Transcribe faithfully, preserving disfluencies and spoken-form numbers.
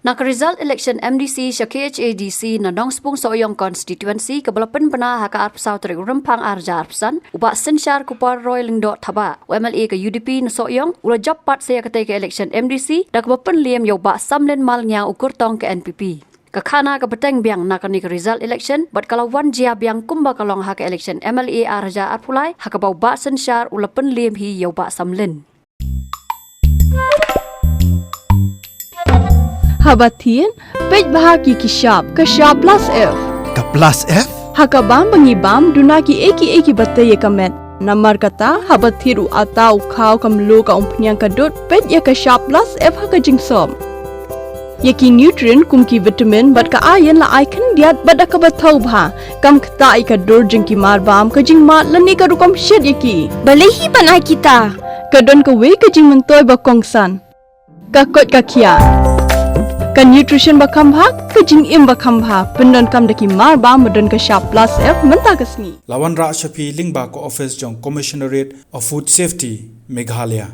Na ka result election M D C sha K H A D C na Nongspung Sohiong constituency kaba la pynbna ha ka arphew saw tarik u Rymphang arhajar arphew san, u Bah Synshar Kupar Roy Lyngdoh Thabah, u M L A ka U D P na Sohiong, u la jop pat sa ïa katei ka election M D C da kaba pynliem ïa u Bah Samlin Malngiang u kyrtong ka N P P. Ka khana ka bteng biang na kane ka result election bad ka la wan jia biang kumba ka long ha ka election M L A arhajar arphew lai, ha kaba u Bah Synshar u la pynliem hi ïa u Bah Samlin. Haba thied, peit bha ki ki shap, ka shap plus F. Ka plus F? Ha ka bam ba ngi bam, duna ki ei ki ei kiba tei ïa ka met. Namar kata, haba thied u atta, u khaw, ka mluh, ka umphniang, ka dud, peit ïa ka shap plus F ha ka jingsop. Ïa ki nutrient kum ki vitamin bad ka iron la ai khyndiat bad da kaba thaw bha. Kam ktah ïa ka dur jong ki mar bam, ka jingmad lane ka rukom shet ïa ki. Balei hi ban ai kita? Ka don kawei ka jingmyntoi ba kongsan. Ka koit ka khiah. Ka nutrition ba kham bha, ka jingim ba kham bha. Pyndonkam da ki mar bam ba don ka shap plus F mynta ka sngi. La wanrah sha phi lyngba ka office jong Commissionerate of Food Safety, Meghalaya.